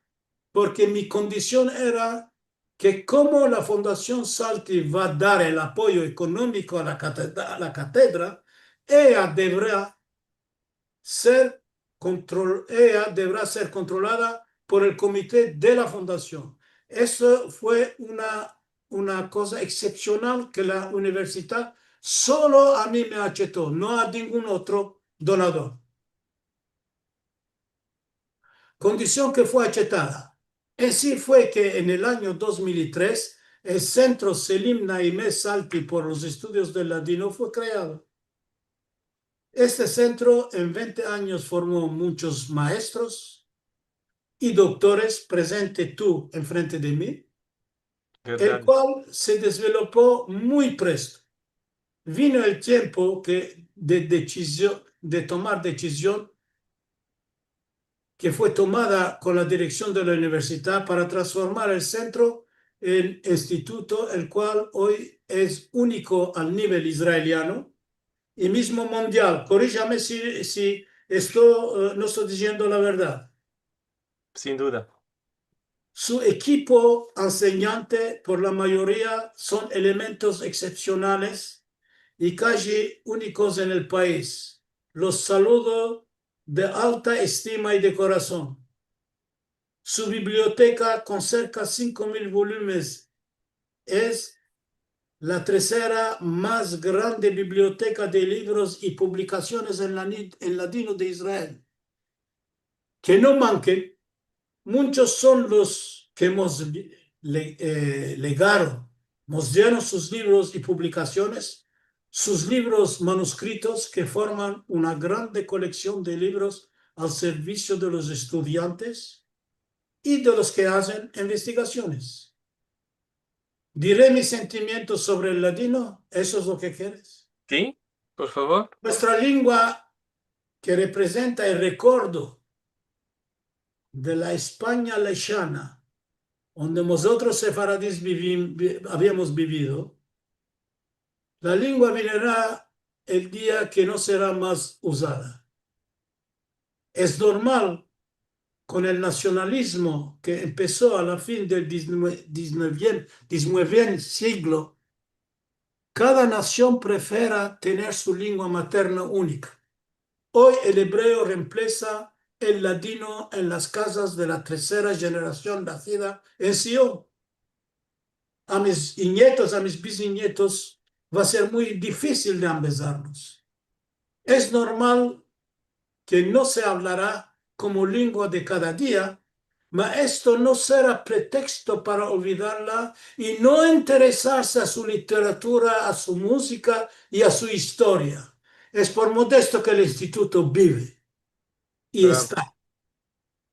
porke mi kondision era ke komo la Fondasion Salti va dar el apoyo ekonomiko a la katedra, a la katedra, eya devera ser kontrol-, eya devera ser kontrolada por el komite de la fondasion. Eso fue una, una koza eksepsional ke la universidad solo a mi me acheto, no a ningun otro donador. Kondision ke fue achetada. Ansi fue ke en el anyo dos mil i tres, el Sentro Selim Naime Salti por los Estudios del Ladino fue kreado. Este sentro en vente anyos formo munchos maestros i doktores, prezente tu enfrente de mi, el kual se desvelopo muy presto. Vino el tiempo ke de, de desizio-, de tomar desizion ke fue tomada kon la direksion de la universidad para transformar el sentro en instituto, el kual oy es uniko al nivel israeliano i mizmo mundial. Korijame si, si esto, eh, no esto diziendo la verdad. Sin duda. Su ekipo ansenyante, por la mayoria, son elementos eksepsionales i kaji unikos en el pais. Los saludo de alta estima i de korason. Su biblioteka, kon serka sinko mil volumes, es la tresera mas grande biblioteka de livros i publikasiones en la ni-, en ladino de Israel. Ke no manken, munchos son los ke mos le-, eh, legaron, mos dieron sus livros i publikasiones, sus livros manuskritos ke forman una grande koleksion de livros al servisio de los estudiantes i de los ke azen investigasiones. Dire mis sentimientos sovre el ladino, eso es lo ke keres? Si, por favor. Muestra lengua ke reprezenta el rekordo de la Espanya leshana, onde mozotros sefaradis bivim-, bi-, aviamos bivido, la lengua vinera el dia ke no sera mas uzada. Es normal, kon el nasionalizmo ke empeso a la fin del diznue-, diznuevien-, diznuevien siglo, kada nasion prefera tener su lengua materna unika. Oy el ebreo reemplesa el ladino en las kazas de la tresera jenerasion nasida en Sion. A mis inyetos, a mis bizinyetos, va ser muy difisil de ambezarlos. Es normal ke no se avlara komo lengua de kada dia, ma esto no sera preteksto para olvidarla i no interesarse a su literatura, a su muzika i a su istoria. Es por modo de esto ke el instituto bive i esta.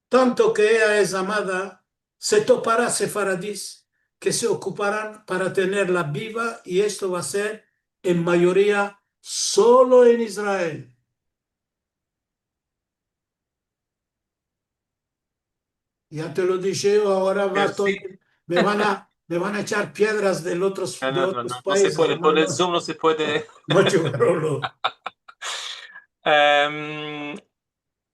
Tanto ke eya es amada, se topara sefaradis ke se okuparan para tenerla biva, i esto va ser en mayoria solo en Israel. Ya te lo dishe yo, agora va todo, me van a, me van a echar piedras de otros, de otros paizes, no, no, no, no se puede, por el Zoom no se puede. Em,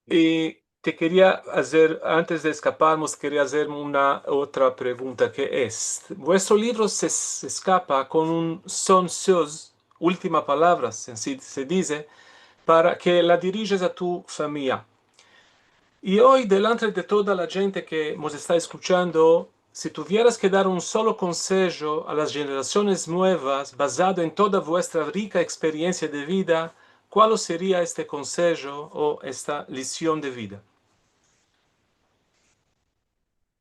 i te keria azer, antes de eskaparmos, keria azer una otra pregunta, ke es, vuestro livro se, se eskapa kon un son söz, ultima palavra, se, se dize, para ke la dirijes a tu famiya. I oy, delantre de toda la djente ke mos esta eskuchando, si tuvieras ke dar un solo konsejo a las jenerasiones muevas, bazado en toda vuestra rika eksperiensia de vida, kual seria este konsejo o esta lision de vida?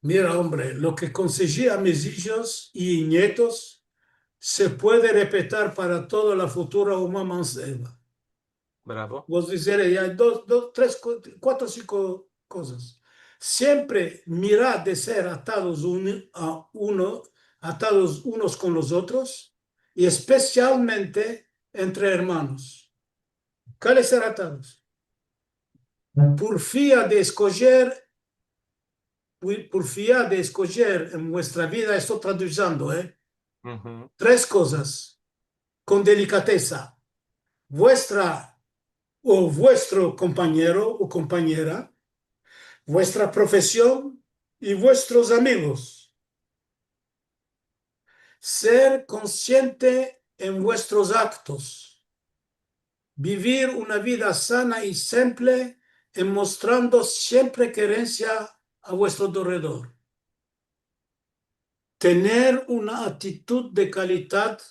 Mira, ombre, lo ke konseji a mis ijos i nietos se puede repetir para toda la futura uma manseva. Bravo. Vos dizere ya dos, dos, tres, ku-, kuatro, sinko kozas. Siempre mira de ser atados un-, a uno, atados unos kon los otros, i espesialmente entre ermanos. Kale ser atados? Porfia de eskojer, pu-, porfia de eskojer en vuestra vida, esto tradusindo, eh? Tres kozas kon delikatesa. Vuestra o vuestro kompanyero o kompanyera, vuestra profesion i vuestros amigos. Ser konsiente en vuestros aktos. Bivir una vida sana i simple, en mostrando siempre kerensia a vuestro derredor. Tener una atitud de kalidad,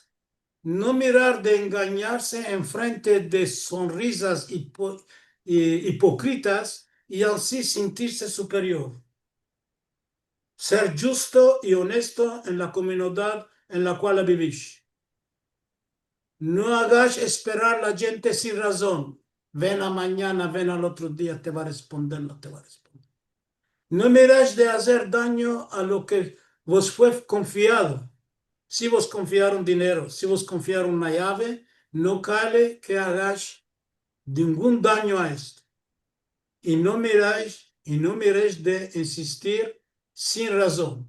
no mirar de engañarse enfrente de sonrisas ipo-, i-, ipokritas i ansi sintirse superior. Ser djusto i onesto en la komunidad en la kual bivish. No agas esperar la djente sin razon. Ven amanyana, ven al otro dia, te va a responder, no te va a responder. No miras de azer danyo a lo ke vos fue konfiado. Si vos konfiaron dinero, si vos konfiaron una yave, no kale ke agas ningun danyo a esto. I no miras, i no miras de insistir sin razon,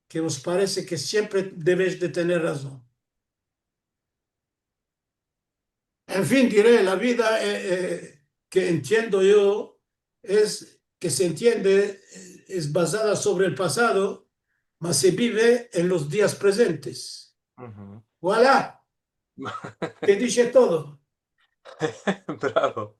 ke vos parese ke siempre deves de tener razon. En fin, dire, la vida, eh, eh, ke entiendo yo, es, ke se entiende, eh, es bazada sovre el pasado, mas se bive en los dias prezentes. Voilà. Te dishe todo. Bravo.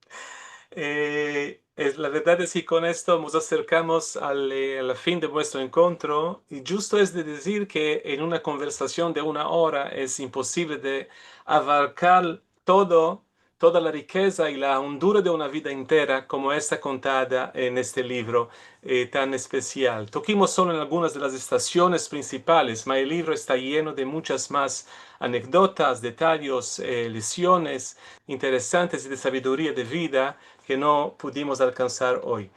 Eh, es, la verdad es ke kon esto mos aserkamos al, eh, a la fin de muestro enkontro, i djusto es de dizir ke en una konversasion de una ora es imposivle de abarkar todo, toda la rikeza i la ondura de una vida entera komo esta kontada en este livro, eh, tan espesial. Tokimos solo en algunas de las estasiones prinsipales, ma el livro esta yeno de munchas mas anekdotas, detayos, eh, lesiones interesantes i de saviduria de vida ke no pudimos alkansar oy.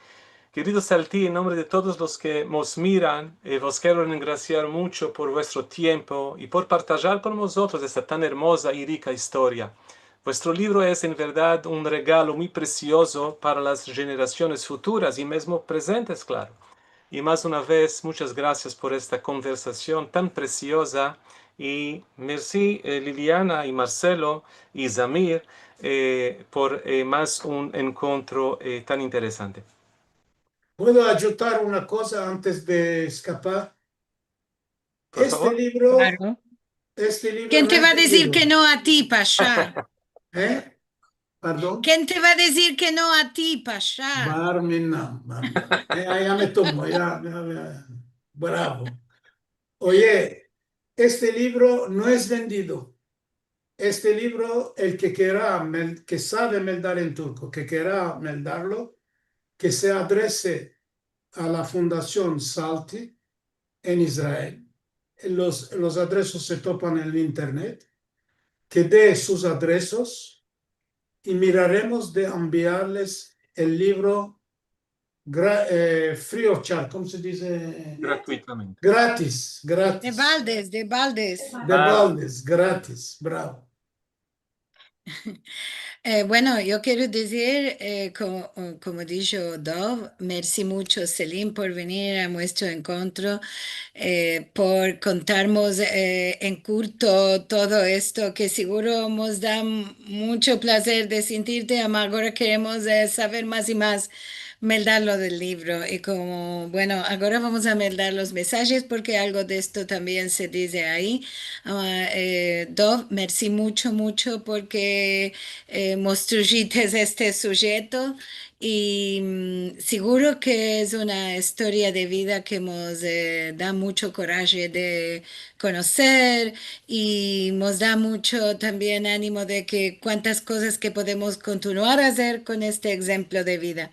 Kerido Salti, en nombre de todos los ke mos miran, eh, vos kero engrasiar muncho por vuestro tiempo i por partajar kon mozotros esta tan ermoza i rika istoria. Vuestro livro es, en verdad, un regalo muy presiozo para las jenerasiones futuras i mezmo prezentes, klaro. I mas una vez, munchas grasias por esta konversasion tan presioza. I mersi, eh, Liliana i Marcelo i Zamir, eh, por, eh, mas un enkontro, eh, tan interesante. Puedo ayudar una koza antes de eskapar? Por favor. Este livro, este livro no es vendido. Ken te va a dizir ke no a ti, Pasha? Eh? Pardon? Ken te va a dizir ke no a ti, Pasha? Bar minan, bar minan. Eh, ya me tomo, ya, ya, ya. Bravo. Oye, este livro no es vendido. Este livro, el ke kera mel-, ke save meldar en turko, ke kera meldarlo, ke se adrese a la Fundasion Salti en Israel. Los, los adresos se topan en el internet. Ke de sus adresos i miraremos de enviarles el livro gra-, eh, free of charge, komo se dize? Gratuitamente. Gratis, gratis. De baldes, de baldes. De baldes, gratis, bravo. Eh, bueno, yo kero dizir, eh, ko-, komo disho Dov, mersi muncho, Selim, por venir a muestro enkontro, eh, por kontarmos, eh, en kurto todo esto, ke siguro mos da m-, muncho plazer de sintirte, ama agora keremos, eh, saver mas i mas Meldar lo del livro. I komo, bueno, agora vamos a meldar los mesajes, porke algo de esto tambien se dize ayi. A, e, Dov, mersi muncho, muncho, porke, e, mos trujiste este sujeto. I, mm, siguro ke es una istoria de vida ke mos, e, da muncho koraje de konoser i mos da muncho tambien animo de ke kuantas kozas ke podemos kontinuar a azer kon este enshemplo de vida,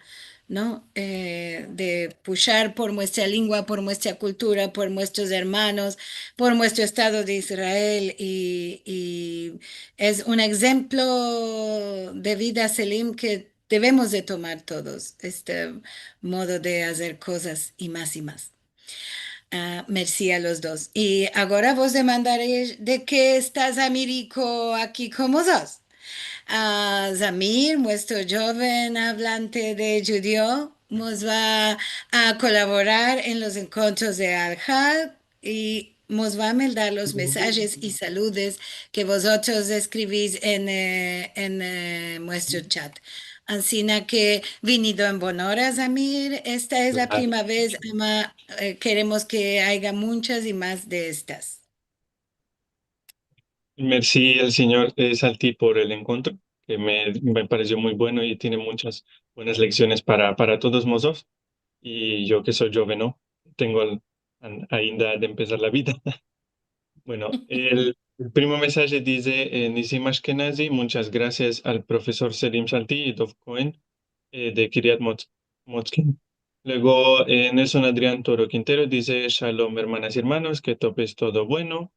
no? E, de pushar por muestra lengua, por muestra kultura, por muestros ermanos, por muestro Estado de Israel. I, i es un enshemplo de vida, Selim, ke devemos de tomar todos, este modo de azer kozas i mas i mas. A, mersi a los dos. I agora vos demandaresh de ke esta Zamir Iko aki kon mozotros. A, Zamir, muestro djoven avlante de djudeo, mos va a kolaborar en los enkontros de Al-Hal i mos va a meldar los mesajes i saludes ke vozotros eskrivis en, e, en, e, muestro chat. Ansina ke vinido en bon ora, Zamir. Esta es la prima vez, ama, e, keremos ke aya munchas i mas de estas. Mersi al sinyor, e, Salti por el enkontro, ke me, me paresio muy bueno i tiene munchas buenas leksiones para, para todos mozotros. I yo ke so djoven, no tengo el, an-, ainda de empesar la vida. Bueno, el, el primo mesaje dize, e, Nisim Ashkenazi, munchas grasias al profesor Selim Salti i Dov Cohen, e, de Kiryat Mot-, Motskin. Luego, e, Nelson Adrian Toro Quintero dize, shalom, ermanas i ermanos, ke topes todo bueno.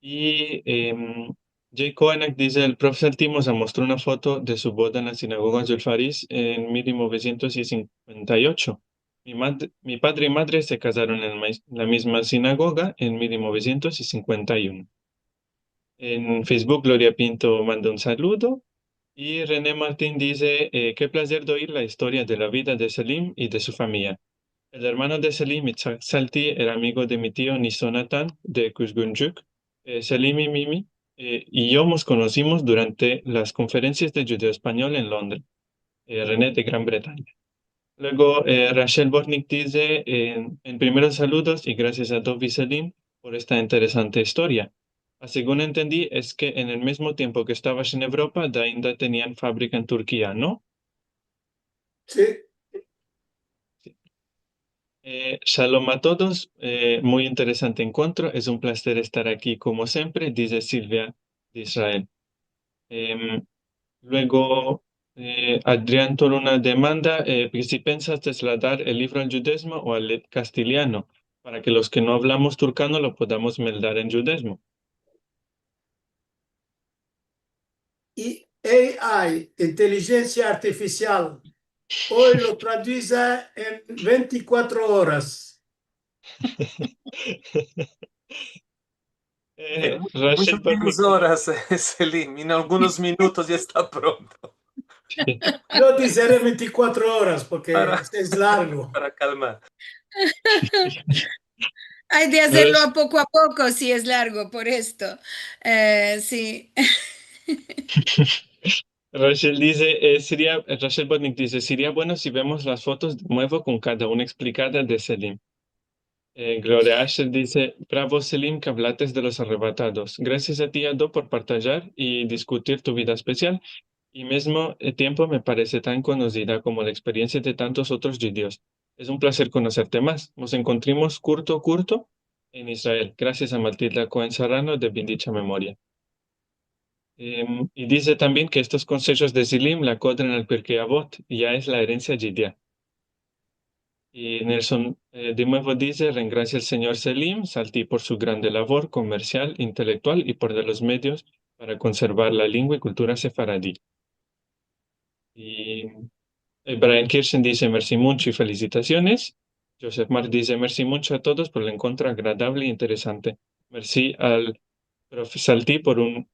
I, em, Jay Koenak dize, el prof Salti mos amostro una foto de su boda en la sinagoga Zulfaris en mil novesientos i sinkuenta i ocho. Mi mad-, mi padre i madre se kazaron en la mis-, la mizma sinagoga en mil novesientos i sinkuenta i uno. En Facebook, Gloria Pinto manda un saludo. I René Martin dize, e, ke plazer de oir la istoria de la vida de Selim i de su famiya. El ermano de Selim, Itzhak Salti, era amigo de mi tio Niso Natan de Kuzgunjuk. E, Selim i Mimi, e, i yo mos konosimos durante las konferensias de djudeo-espanyol en Londres. E, René de Gran Bretanya. Luego, e, Rachel Bortnick dize, en, en primero saludos i grasias a Dov i Selim por esta interesante istoria. A, segun entendi, es ke en el mizmo tiempo ke estavas en Evropa, dainda tenian fabrika en Turkia, no? Si. Si. E, shalom a todos, e, muy interesante enkontro, es un plazer estar aki komo siempre, dize Silvia de Israel. Em, luego, e, Adrian Toruna demanda, e, ke si pensas trasladar el livro al djudezmo o al kastiliano, para ke los ke no avlamos turkano lo podamos meldar en djudezmo. I A I, intelijensia artifisial, oy lo traduize en ventikuatro oras. E, en muchas menos oras, e, Selim, en algunos minutos ya esta pronto. Yo dizere ventikuatro oras porke es largo. Para kalmar. Ay de azerlo a poko a poko si es largo, por esto. E, si. Rachel dize, e, seria, Rachel Botnick dize, seria bueno si vemos las fotos de muevo kon kada una eksplikada de Selim. E, Gloria Asher dize, bravo Selim, ke avlates de los arrebatados. Grasias a ti, a Dov, por partajar i diskutir tu vida espesial. I mizmo, e, tiempo me parese tan konozida komo la eksperiensia de tantos otros djudios. Es un plazer konoserte mas. Mos enkontrimos kurto, kurto en Israel. Grasias a Matilda Cohen Serrano de bendicha memoria. Em, i dize tambien ke estos konsejos de Selim la kodran al Pirkei Avot, ya es la erensia djudia. I Nelson, e, de muevo dize, rengrasia al sinyor Selim Salti por su grande lavor komersial, intelektual i por dar los medios para konservar la lengua i kultura sefaradi. I, e, Brian Kirchen dize, mersi muncho i felisitasiones. Joseph Mark dize, mersi muncho a todos por el enkontro agradavle i interesante. Mersi al prof Salti por un,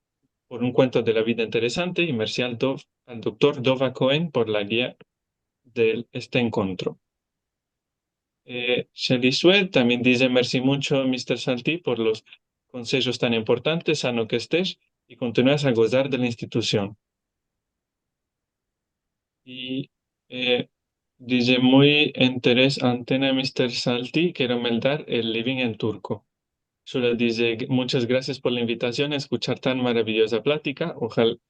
por un kuento de la vida interesante i mersi al Dov, al doktor Dov Cohen por la gia de este enkontro. E, Shelly Sweat tambien dize, mersi muncho, mister Salti, por los konsejos tan importantes, sano ke estesh, i kontinues a gozar de la institusion. I, e, Dize, muy interesante, mister Salti, kero meldar el living en turko. Sula dize, muchas gracias por la invitación a eskuchar tan maraviyoza platika. Ojal-,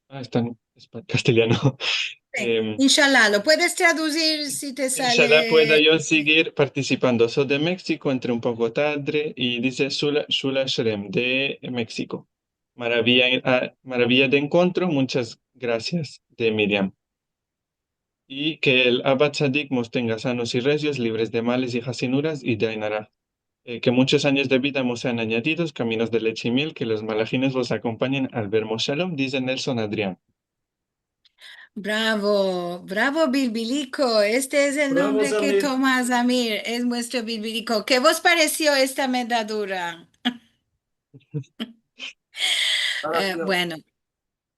ah, esta en espa-, kastelyano. Si. Em, inshallah, lo puedes traduzir si te sale. Inshallah pueda yo sigir partisipando. So de Meksiko, entre un poko tadre, i dize, sula, sula shlem, de Meksiko. Maraviya, ah, maraviya de enkontro, muchas grasias, de Miriam. I ke el Abba Tzadik mos tenga sanos i rezios, livres de males i hazinuras i de ain ara. Eh, ke muchos anyos de vida mos sean anyadidos, kaminos de leche i miel, ke los malahines vos akompanyen al vermos. Shalom, dize Nelson Adrian. Bravo, bravo, Bilbiliko. Este es el nombre ke toma Zamir, es muestro Bilbiliko. Ke vos paresio esta meldadura? Eh, bueno,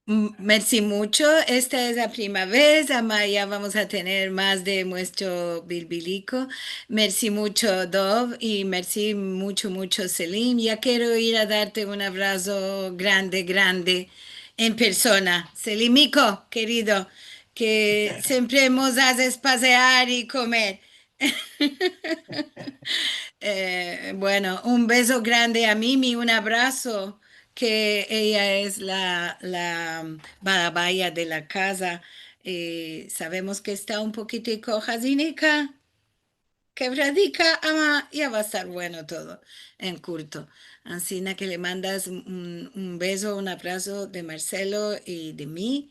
M-, mersi mucho. Esta es la prima vez, ama ya vamos a tener mas de muestro Bilbiliko. Mersi mucho, Dov, i mersi mucho, mucho, Selim. Ya kero ir a darte un avrazo grande, grande en persona. Selimiko, kerido, ke siempre mos azes pasear i komer. Eh, bueno, un bezo grande a Mimi, un avrazo, ke eya es la, la balabaya de la kaza. Eh, savemos ke esta un pokitiko hazinika, kevradika, ama ya va a estar bueno todo, en kurto. Ansina ke le mandas un, un bezo, un avrazo de Marcelo i de mi.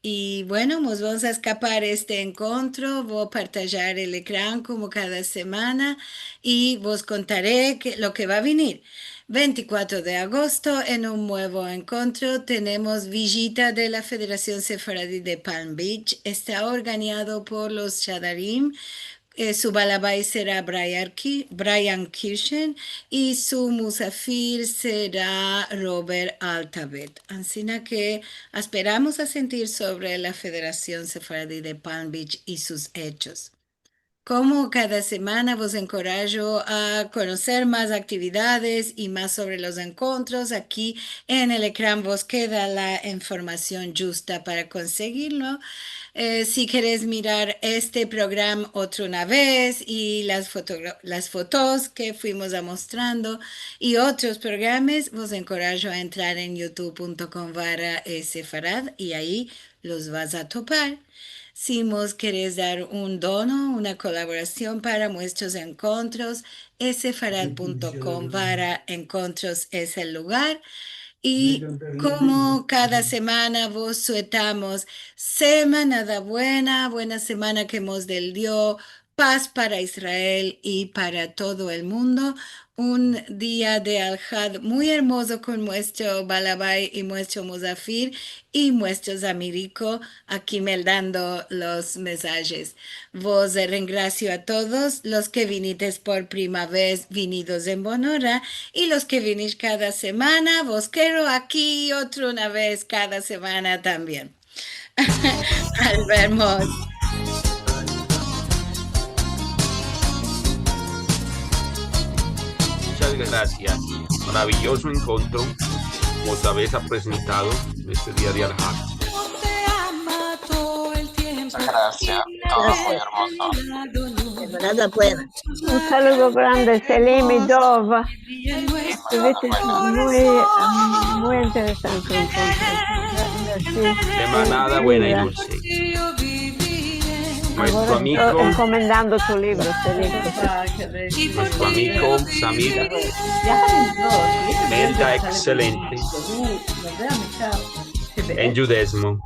I bueno, mos vamos a eskapar este enkontro, vo a partajar el ekran komo kada semana i vos kontare ke, lo ke va a venir. Ventikuatro de agosto, en un muevo enkontro, tenemos vijita de la Federasion Sefaradi de Palm Beach. Esta organiado por los Shadarim. Eh, su balabai sera Brian Ki-, Brian Kirchen i su musafir sera Robert Altabet. Ansina ke asperamos a sentir sovre la Federasion Sefaradi de Palm Beach i sus echos. Komo kada semana, vos enkorajo a konoser mas aktividades i mas sovre los enkontros. Aki en el ekran vos keda la informasion djusta para konsegirlo. Eh, si keres mirar este program otra una vez i las fotogra-, las fotos ke fuimos amostrando i otros programas, vos enkorajo a entrar en youtube punto com barra sefarad i ayi los vas a topar. Si mos keres dar un dono, una kolaborasion para muestros enkontros, sefarad punto com barra enkontros es el lugar. I komo kada semana vos suetamos semanada buena, buena semana ke mos del Dio, paz para Israel i para todo el mundo. Un dia de Alhad muy ermozo kon muestro balabai i muestro musafir i muestro zamiriko aki meldando los mesajes. Vos rengrasio a todos los ke vinites por prima vez, vinidos en bon ora, i los ke vinish kada semana, vos kero aki otra una vez kada semana tambien. Al vermos. Muchas gracias. Maraviyozo enkontro, otra vez apresentado este dia de Alhad. Muchas gracias. Todo muy ermozo. Nada bueno. Un saludo grande, Selim i Dov. Estuviste muy, muy interesante, entonces. Semanada buena i dulse. Nuestro amigo, enkomendando tu livro, Selim. Nuestro amigo Samir. Melda exelente en djudezmo.